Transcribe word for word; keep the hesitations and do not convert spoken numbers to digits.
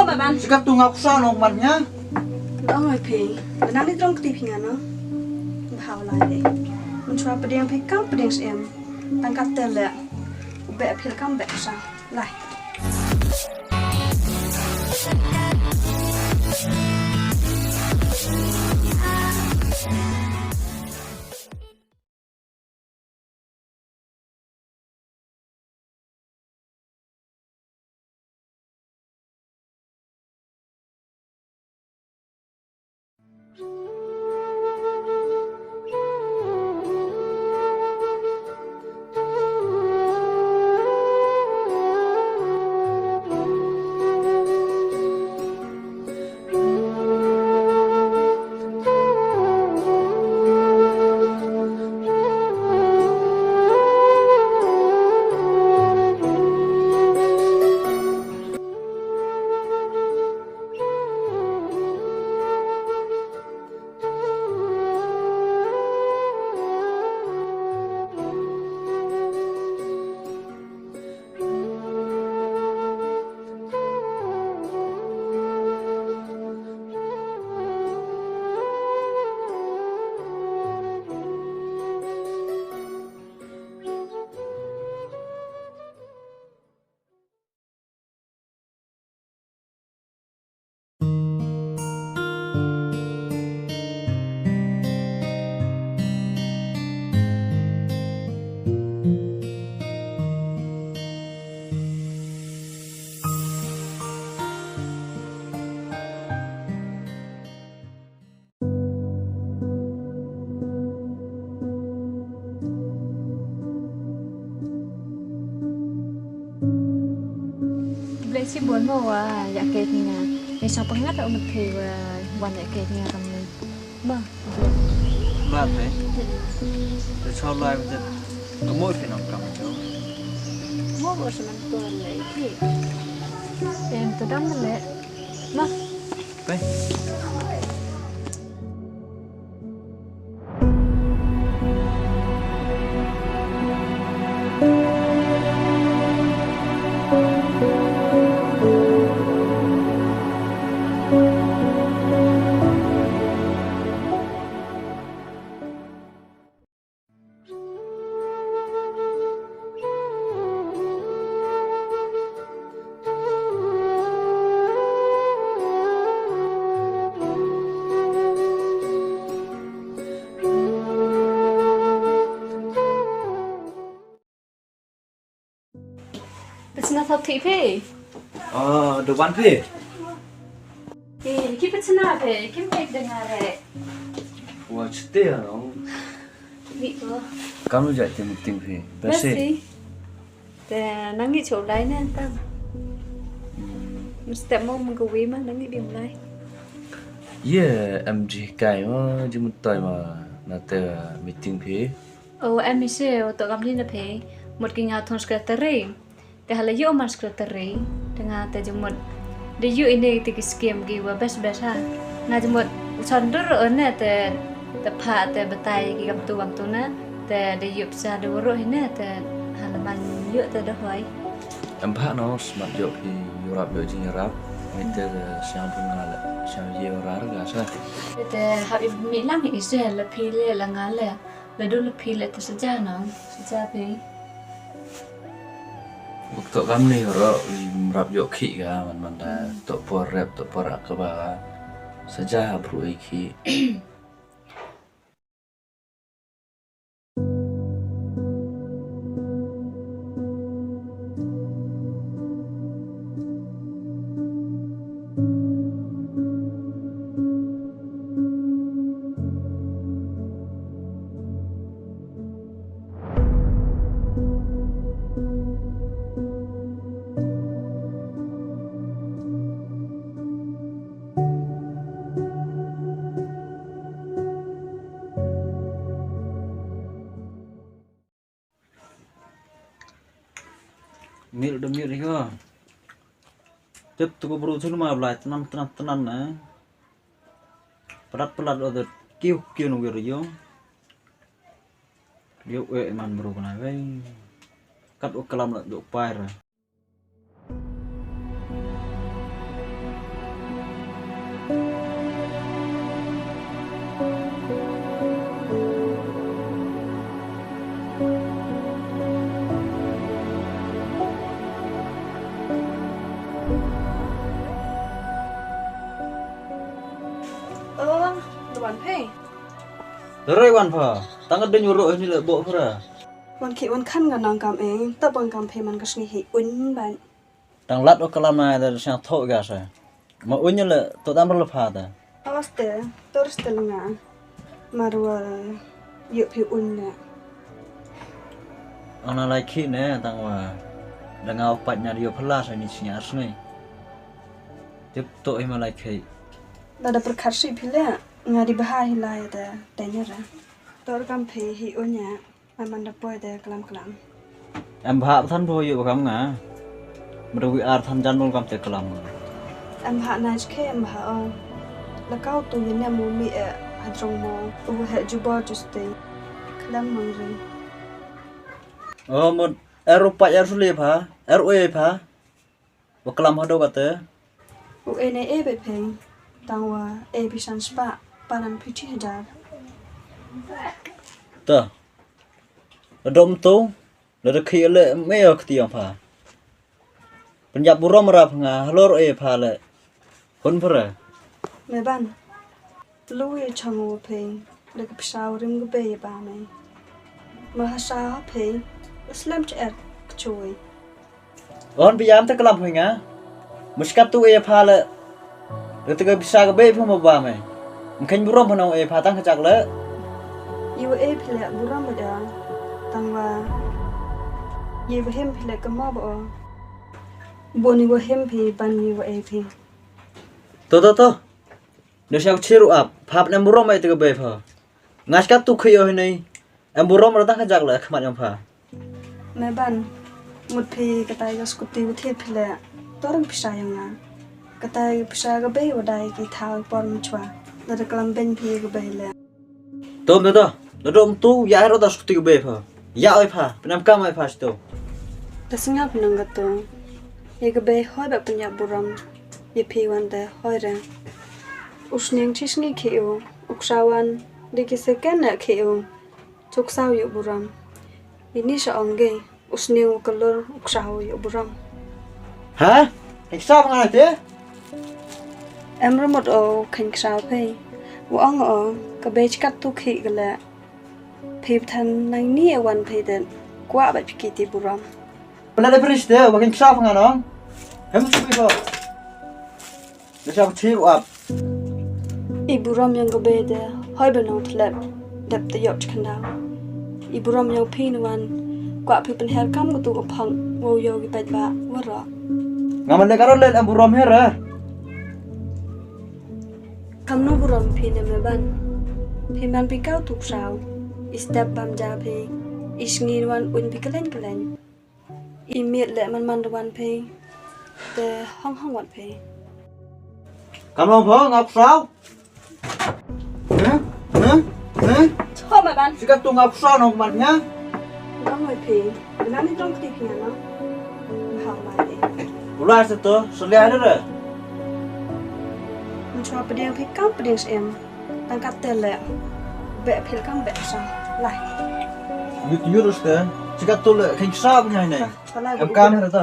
Ban. Sikap tu ngak sa nong man nya. Dong ai phi. Benang ni trong kti phi ngano. Bhau lai de. Mun chwa pediang phi kam pediang sem. Tang kat tele. Be phi kam be sa. Lai. Blei shibun mo wa ïa kei nga. Ngi shong pyngngad u mut phi wa wan ïa kei nga kam ni. Ba. Ba phi. Te chau lai mut. Ka mo phi nang kam jo. Mo mo semen tuan lai phi. Em tu dang le. Ba. Phi. Pyrshah thap thik phi. Ah, dukan phi. Eh, ki pyrshah phi, ki phi dengar eh. Wah, cete ya no. Ni ko. Kamu jai te meeting phi. Basi. Te nang ngi chau lai ne tam. Mesti mo mengkawi ma nang ngi biang lai. Ye, em ji kai ma, ji mutai ma, na te meeting phi. O em ise, o to kam ni na phi. Mut ki nga thon secretary. Te hala yu man secretary. Te nga te ji mut. De yu ine te ki scheme ki wa best best ha. Nga ji mut. Usan dur o ne te. Te pha te batai ki kam tu kam tu na. Te de yu pisa de waro hi ne te. Hala man yu te de hoi. Em pha no smat yu phi yu rap yu jing rap. Ngi te de siang pun nga le. Siang ye rar ga sa. Te hap i mi lang i se le phi le la nga le. Lada u la phi leh te saja no, saja phi. Buk to kam ni ro, i mrap ïoh khih ka, man man da to por rep, to por ak kaba ka. Saja ha pru i khih. Mir da mir ri ko. Tip tu ko bru chun ma blai tnan tnan tnan na. Padat palat o da kiu kiu no wir yo. Yo e man bru kana gai. Kat o kalam la do pair. Roi wan pha. Tang ka ding uru ni le bo pha. Wan ki wan khan nga nang kam eng. Ta bang kam phe man ka sngi hi un ban. Tang lat o kalam na da sang tho ga sa. Ma un le to dam le pha da. Awaste, torste nga. Marwa yu phi un le. Ana lai khi ne tang wa. Da nga u pat nya yu pha la sa ni snya sngi. Tip to i ma lai khi. Da da perkhat si phi le. Nga di baha hi lai da da nya ra. Tor kam phe hi un nya. Amanda poi de klam klam. Em bha than bo yu kam nga. Mrwi ar than jan bol kam te klam. Em bha na ke em bha o. La kau tu yin em mi e hadrong mo. U he jubor juste. Klam mang ri. O mut er u pa er suli pha. Er u e pha. Wa klam hado kate. U e ne e be pheng. Tang wa e bi san spa. Paran piti hajar. Ta. Adom tu. Lada khi le me yo kti yang pha. Penyap burom rap nga halor e pha le. Hun phra. Me ban. Tlu ye chang wo phe. Da ka pisa rim ga be ba me. Ma ha sa phe. Slem che er kchui. On bi yam te klam phe nga. Muskat tu e pha le. Rete ka bisa ka bei pha ma ba me. Mkhen burom pha nong e pha tang ka chak le. Yu e phi le burom ba da. Tang wa. Ye ba hem phi le ka ma ba o. Bo ni wa hem phi ban ye wa e phi. To to to. Nusyak chiru ap. Phap nem burom e te ka bei pha. Ngas ka tu khi o hinai. Em burom ra tang ka jak le khmat yang pha. Me ban. Mut phi katai ka skuti u thit phi le. Torang pisa yang nga. Katai pisa ka bei wa dai ki thau por mchwa. Lada klam ben phi ka bei le. To me to. Lada um tu ya ro ta skuti ka bei pha. Ya oi pha. Penam kam oi pha sto. Ta singap nang ka to. Ye ka bei hoi ba penyap burom. Ye phi wan te hoi re. Usning chisngi khi u. Uksawan. Diki seken na khi u. Chuk saw yu buram. Ini sa ong ge. Usning u kalur uksaw yu buram. Ha? Iksaw nga te? Em ramot o khen ksaw phe. Wa ong o ka be chikat tu khi gale. Phe than nang ni e wan phe den. Kwa ba phi ki ti buram. Pala le pris te wa khen ksaw nga nong. Hem tu ko. Nusyak chiru ap. I burom yang ka be de hoi ba nong tlep. Dep te yok chkandau. I burom yang phi nwan. Kwa phi penher kam ko tu ka phang. Wow yo ki pet ba. Waro. Nga man le karo le em burom her eh. Kam no burom phi ne me ban. Phi man phi kau tu ksaw. I step bam ja phi. I sngi nwan un phi kelen kelen. I miet le man man wan phi. Te hong hong wan phi. Kam long pho ngap saw. Heh? Heh? Heh? Chua ma ban. Sikat tu ngap saw nong man nya. Dong wan phi. Bilang ni dong kti phi no. Mahal ma e. Ula se to selia de. Mun chua pediang phi kam pediang sem. Tang kat te le. Be phil kam be sa. Lai. Yut yut us te. Sikat tu le keng saw nya ne. Em kam he to.